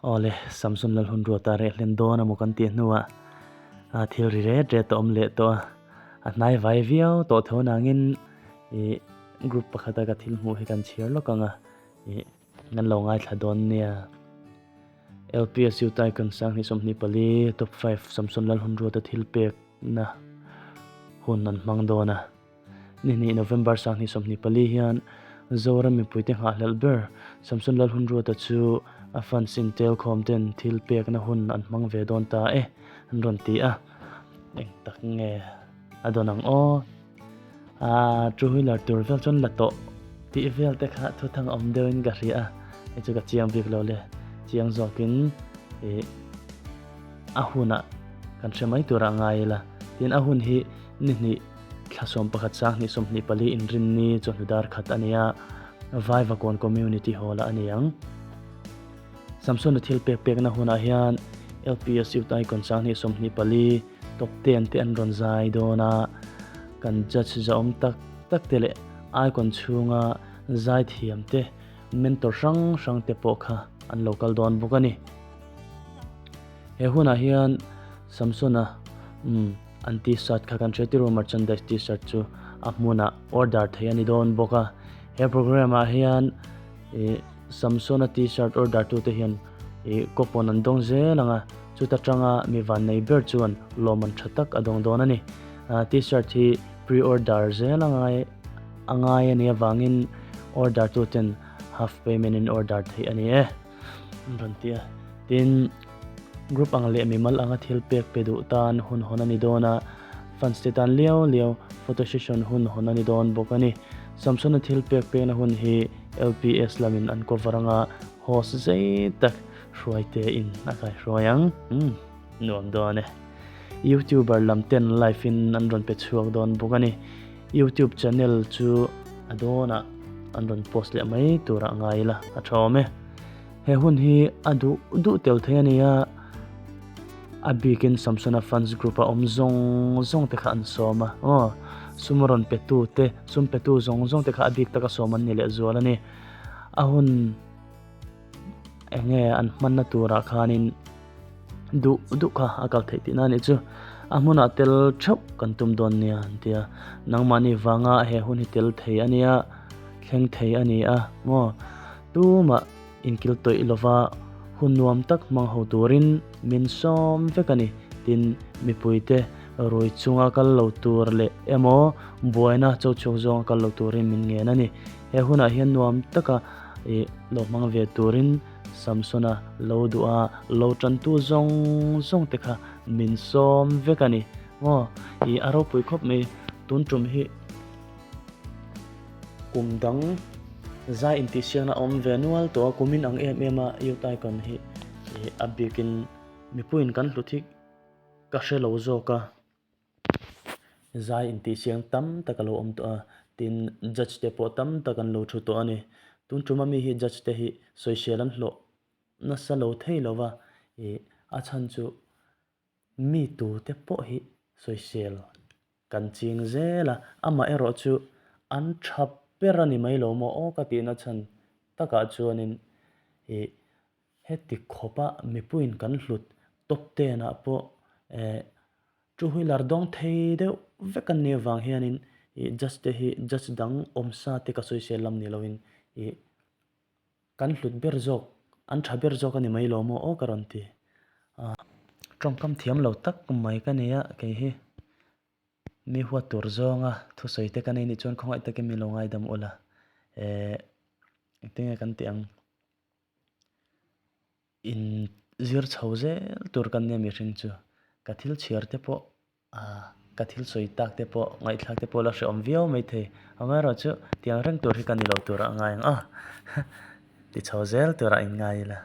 Awle, Samson Lalhunruata reh hlen dawn a maw kan tih hnuah a thil ri ret ret a awm leh tawh a, a hnai vai viau tawh tho nangin ih group pakhata ka thil hmuh hi kan chhiar lawk ang a, ih nan lo ngaithla dawn nia. LPSU Tycoon Sanghnih 24 Top 5 Samson Lalhunruata thil pekna hun an hmang dawn a. Nihnih November Sanghnih 24 hian Zoram mipuite nghahhlelh ber Samson Lalhunruata chu a fans intel khawm ten thil pekna hun an hmang ve dawn ta e an rawn ti a. Eng tak nge a dawn ang aw? Aa two wheeler tur vel chuan la tawh tih vel te kha thuthang awm deuhin ka hria a, hei chu ka chiang bik lo le, chiang zawkin ih a hunah kan hre mai turah ngai ila. Tin a hun hi ni hnih thla 11 sang hnih 24 inrinni chawhnu dar khat a ni a, Vaivakawn Community Hall ah a ni ang. Samsona thil pek pekna hunah hian LPS Youth Icon sang hnih 24 Top ten te an rawn zai dawn a, kan judge zahawm tak tak te leh icon chhunga zai thiam te, mentor hrang hrang te pawh kha an lo kal dawn bawk a ni. He hunah hian Samsona umm an t-shirt kha kan hria tirh merchandise t-shirt chu a hmunah order theih a ni dawn bawk a. He program ah hian ih Samsona t-shirt order tute hian ih coupon an dawng zel ang a, chuta tanga mi vannei ber chuan lawmman tha tak a dawng dawn a ni. T-shirt hi pre-order zel a ngai a ngai a nih avangin order tuten half payment in order theih a ni e an rawn ti a. Tin, group ang leh mimal anga thil pek pe duh tan hun hawn a ni dawn a, fans te tan liau liau photo session hun hawn a ni dawn bawk a ni. Samsona thil pek pekna hun hi LPS lamin an cover anga host zei tak hruai te in a kai hruai ang. Umm nuam dawn e. Youtuber lam ten live in an rawn pe chhuak dawn bawk a ni. Youtube channel chu a dawnah an rawn post leh mai turah ngai ila a tha awm e. He hun hi a duh duh tel thei a nia. A bikin Samsona fans group a awm zawng zawng te kha an sawm a. Aw sum rawn pe tu te sum pe tu zawng zawng te kha a bik taka sawm an ni leh zual a ni. A hun enge an hmanna turah khanin duh duh kha a kal theih tihna a nih chu. A hmunah tel theuh kan tum dawn nia an ti a, nangmahni vanga he hun hi tel thei a nia, thleng thei a ni a maw? Tumah inkil tawih lova hun nuam tak hmang ho turin min sawm vek a ni. Tin, mipuite rui chunga kal lo tur leh emaw buaina cho chhuak zawnga kal lo turin min ngen a ni. He hunah hian nuam taka ih lo hmang ve turin Samsona lo duh a, lo tantu zawng zawng te kha min sawm vek a ni. Maw ih a ropui khawp mai tun tum hi kum dang zai intihsiakna a awm ve nual tawh a, kumin ang em em a Youth Icon hi ih a bikin mipuiin kan hlut hi ka hre lo zawk a. Zai intihsiang tam tak a lo awm tawh a, tin judge te pawh tam tak an lo thu tawh a ni. Tun tuma mi hi judge te hi sawisel an hlawh nasa lo thei lo va, ih a chhan chu mi tu te pawh hi sawisel kan ching zel a, amaherawh chu an tha ber a ni mai lo maw aw ka tihna chhan takah chuanin ih heti khawpa mipuiin kan hlut top ten ah pawh eh Two wheeler dawng thei deuh vek an nih avang hianin ih judge te hi judge dang awm sa te ka sawisel lam ni loin ih kan hlut ber zawk an tha ber zawk a ni mai lo maw aw ka rawn ti. Tawngkam thiam lo tak mai ka nia kei hi mi huat tur zawnga thusawi te ka nei nih chuan khawngaih takin min lo ngaidam ula eh engtinge kan tih ang. In zir chho zel tur kan nia mihring chu. Ka thil chhiar te pawh ah ka thil sawi tak te pawh ngaihthlak te pawh la hrehawm viau maithei. Amaherawhchu tiang reng tur hi ka ni lo tur a ngai ang a ti chho zel turah in ngai ila.